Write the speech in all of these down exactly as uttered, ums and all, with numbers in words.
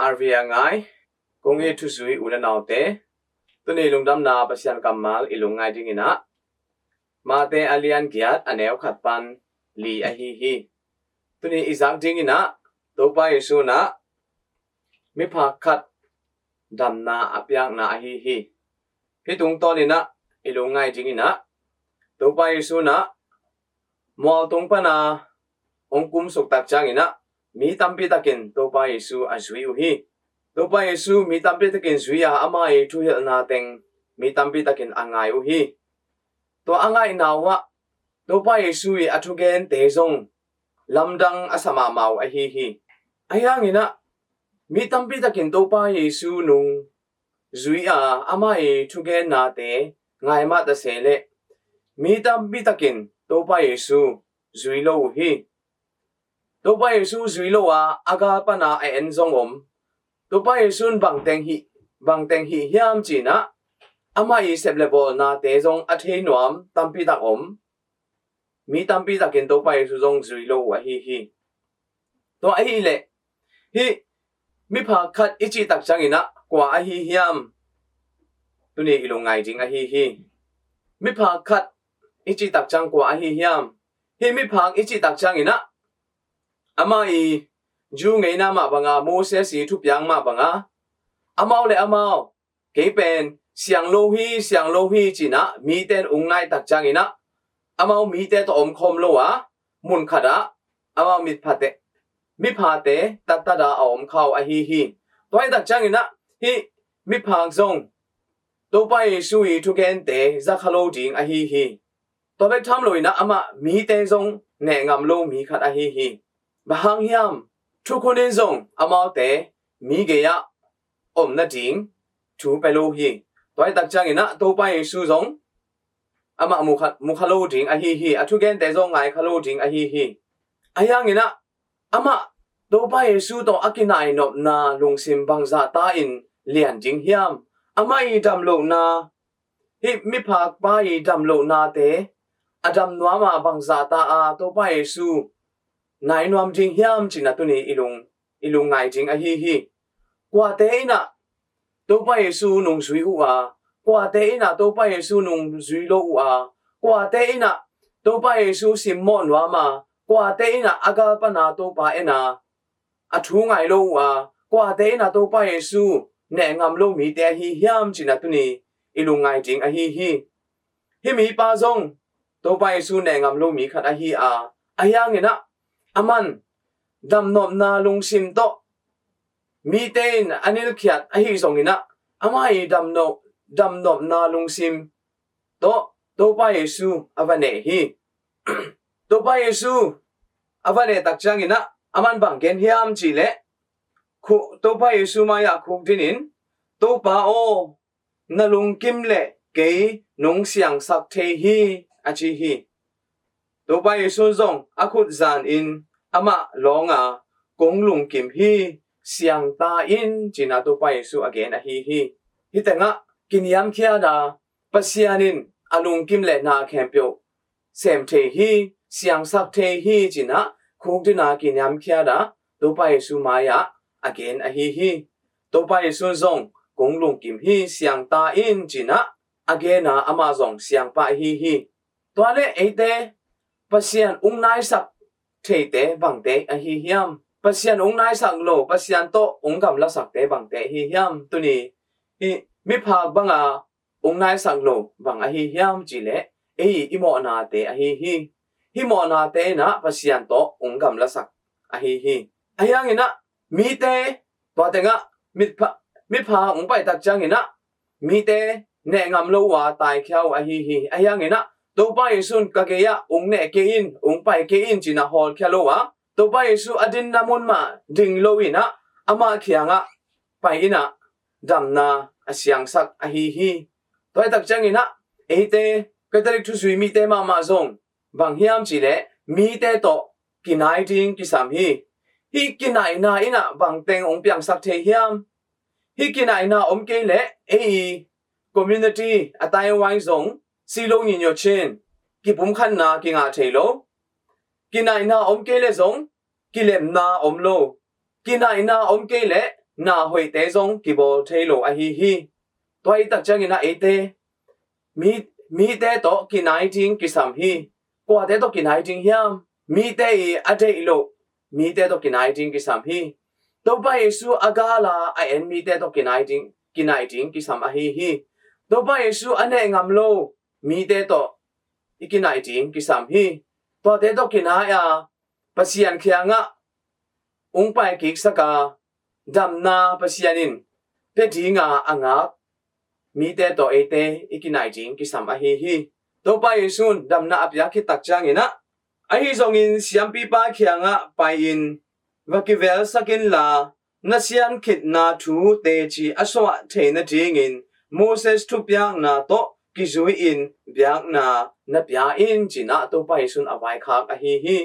R V A ngai kong it thuzui u le naute, tuni lungdamna Pasian kammal i lungngai dingin ah Mate a lian giat a neu khat pan li ahi hi. Tuni i zak dingin ah Topa Jesu in ah miphak khat damna a piakna ahi hi. Hih tungtawnin ah i lungngai dingin ah Topa Jesu in ah mualtung pana hong kumsuk tak ciangin ah mi tampi takin Topa Jesu a zui uh hi. Topa Jesu mi tampi takin zui a, ama i thuhilhna teng mi tampi takin a ngai uh hi. Tua a ngaihna uh ah Topa Jesu i a thugente zong lamdang a sa mahmah uh ahi hi. Ahi hangin ah mi tampi takin Topa Jesu nung zui a, ama i thugennate ngai mah ta se leh mi tampi takin Topa Jesu zui lo uh hi. Topa Jesu zui lo a, a gal pana a en zong om. Topa Jesu in bangteng hih, bangteng hih hiam ci-in ah ama i sep le bawlnate zong a thei nuam tampi tak om. Mi tampi takin Topa Jesu zong zui lo uh ahi hi. Tua ahih leh hih miphak khat i cih tak ciangin ah kua ahi hiam? Tuni i lungngai ding ahi hi. Miphak khat i cih tak ciang kua ahi hiam? Hih miphak i cih tak ciangin ah ama i Jew ngeina mah banga, Moses i thupiang mah banga, amau le amau kei pen siang lo hi, siang lo hi ci-in ah mite in ung nai tak ciangin ah amau mite tawh omkhawm lo a, mun khat ah amau miphate, miphate tattat a a om kha uh ahi hi. Tua hi tak ciangin ah hih miphak zong Topa Jesu i thugente za kha lo ding ahi hi. Tua bek tham loin ah amah mite zong neh ngam lo mi khat ahi hi. Bang hang hiam? Thukhun in zong amaute mi gei ah om nading thu pia lo hi. Tua hi tak ciangin ah Topa Jesu zong amah mu kha, mu kha lo ding ahi hi. A thugente zong ngai kha lo ding ahi hi. Ahi hangin ah amah Topa Jesu tawh a kinainopna lungsim bangzah ta in lian ding hiam? Amah i damlohna, hih miphakpa i damlohnate a dam nuam a, bangzah ta a Topa Jesu nai nuam ding hiam ci-in ah tuni i lung, i lungngai ding ahi hi. Kuate in ah Topa Jesu nung zui uh a, kuate in ah Topa Jesu nung zui lo uh a, kuate in ah Topa Jesu simmawh nuam a, kuate in ah a gal pana Topa en a, a thu ngai lo uh a, kuate in ah Topa Jesu neh ngam lo mite ahi hiam ci-in ah tuni i lungngai ding ahi hi. Hih mipa zong Topa Jesu neh ngam lo mi khat ahi a, ahi hangin ah aman damnopna lungsim tawh mite in a nilkhiat ahi zongin ah ama i damnop, damnopna lungsim tawh Topa Jesu a va neh hi. Topa Jesu a va neh tak ciangin ah aman bang gen hiam cih leh, khu-, Topa Jesu mai-ah khukdin in, "Topa aw, na lungkim leh kei nong siangsak thei hi," a ci hi. Topa Jesu zong a khut zan in amah lawng a, "Kong lungkim hi, siang ta in," ci-in ah Topa Jesu a gen ahi hi. Hih tengah kiniamkhiat a, Pasian in a lungkim le na khempeuh sem thei hi, siangsak thei hi ci-in ah khukdin a kiniamkhiat a Topa Jesu mai-ah a gen ahi hi. Topa Jesu zong, "Kong lungkim hi, siang ta in," ci-in ah a gen a, amah zong siang pah ahi hi. Tua leh eite Pasian ung naisak theite bangte ahi hiam? Pasian ung naisak lo, Pasian tawh ung gamlasakte bangte ahi hiam? Tuni hih miphak banga ung naisak lo bang ahi hiam cih leh, ei i mawhnate ahi hi. Hih mawhnate in ah Pasian tawh ung gamlasak ahi hi. Ahi hangin ah mite, tua tengah mipha, mipha ung pai tak ciangin ah mite neh ngam lo uh a, taikhia uh ahi hi. Ahi hangin ah Topa Jesu in, "Ka gei-ah ung neh kei in, ung pai kei in," ci-in ah hawlkhia lo a, Topa Jesu a dinna mun mah ding lo in ah amah kiangah pai in ah damna a siangsak ahi hi. Tua hi tak ciangin ah eite Catholic thuzui mite mahmah zong bang hiam cih leh, mite tawh kinai ding kisam hi. Hih kinaihna in ah bangteng ong piangsak thei hiam? Hih kinaihna om kei leh ei i community a tai vai zong, si lo ni nyo chin, kipumkhatna kingah thei lo. Kinaihna om kei leh zong kilemna om lo. Kinaihna om kei leh na hoihte zong kibawl thei lo ahi hi. Tua ahih tak ciangin ah eite mi, mite tawh kinai ding kisam hi. Kuate tawh kinai ding hiam? Mite i a deih loh mite tawh kinai ding kisam hi. Topa Jesu a gala a en mite tawh kinai ding, kinai ding kisam ahi hi. Topa Jesu a neh ngam lo mite tawh i kinai ding kisam hi. Tuate tawh kinai a Pasian kiangah ung pai kiksak a damna Pasian in pia dinga a ngak mite tawh eite i kinai ding kisam ahi hi. Topa Jesu in damna a piak khit tak ciangin ah, ahi zongin siampipa kiangah pai-in va kivelsak inla, na siankhitna thu teci a suah theihna dingin Moses thupiakna tawh kizui-in biakna na pia in, ci-in ah Topa Jesu in a vaikhak ahi hi.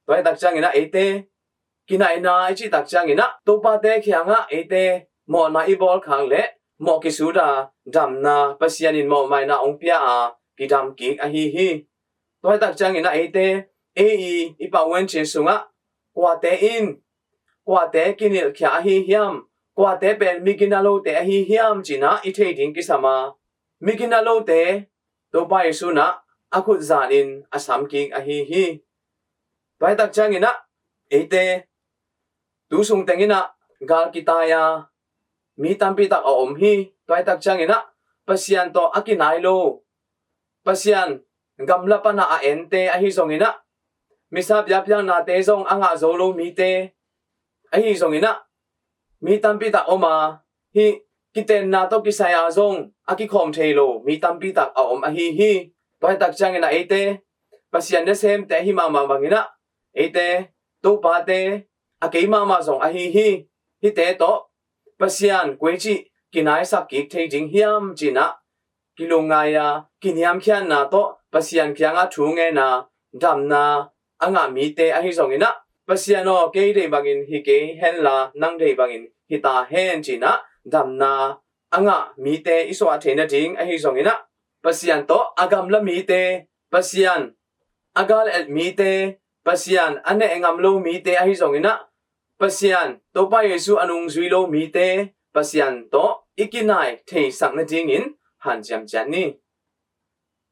Tua ahih tak ciangin ah eite kinaihna i cih tak ciangin ah Topate kiangah eite mawhna i bawlkhak leh mawh kisut a damna Pasian in mawhmaina hong pia a kidam kik ahi hi. Tua ahih tak ciangin ah eite ei i, i pau wen cin sungah kuate in, kuate kinilhkhia ahi hiam, kuate pen migina lote ahi hiam, ci-in ah i thei ding kisam a, migina lote Topa Jesu in ah a khut zanin a sam kik ahi hi. Tua ahih tak ciangin ah eite tu sung tengin ah gal kitai a mi tampi tak a om hi. Tua ahih tak ciangin ah Pasian tawh a kinai lo, Pasian gamla pan a a ente ahi zongin ah, misa biakpiaknate zong a ngah zo lo mite ahi zongin ah, mi tampi tak om a, hih kitenna tawh kisai a zong a kikhawm thei lo mi tampi tak a om ahi hi. Tua ahih tak ciangin ah eite Pasian nasemte ahi mahmah bangin ah, eite Topate a kei mahmah zong ahi hi. Hihte tawh Pasian koici kinaisak kik thei ding hiam, ci-in ah kilungngai a, kiniamkhiatna tawh Pasian kiangah thu ngen a, damna a ngah mite ahi zongin ah, Pasian aw, kei deih bangin hi kei henla nang deih bangin hi ta hen, ci-in ah damna a ngah mite i suah theihna ding ahi zongin ah, Pasian tawh a gamla mite, Pasian a gal et mite, Pasian a neh ngam lo mite ahi zongin ah, Pasian Topa Jesu a nungzui lo mite Pasian tawh i kinai theisak nadingin hanciam ciat ni.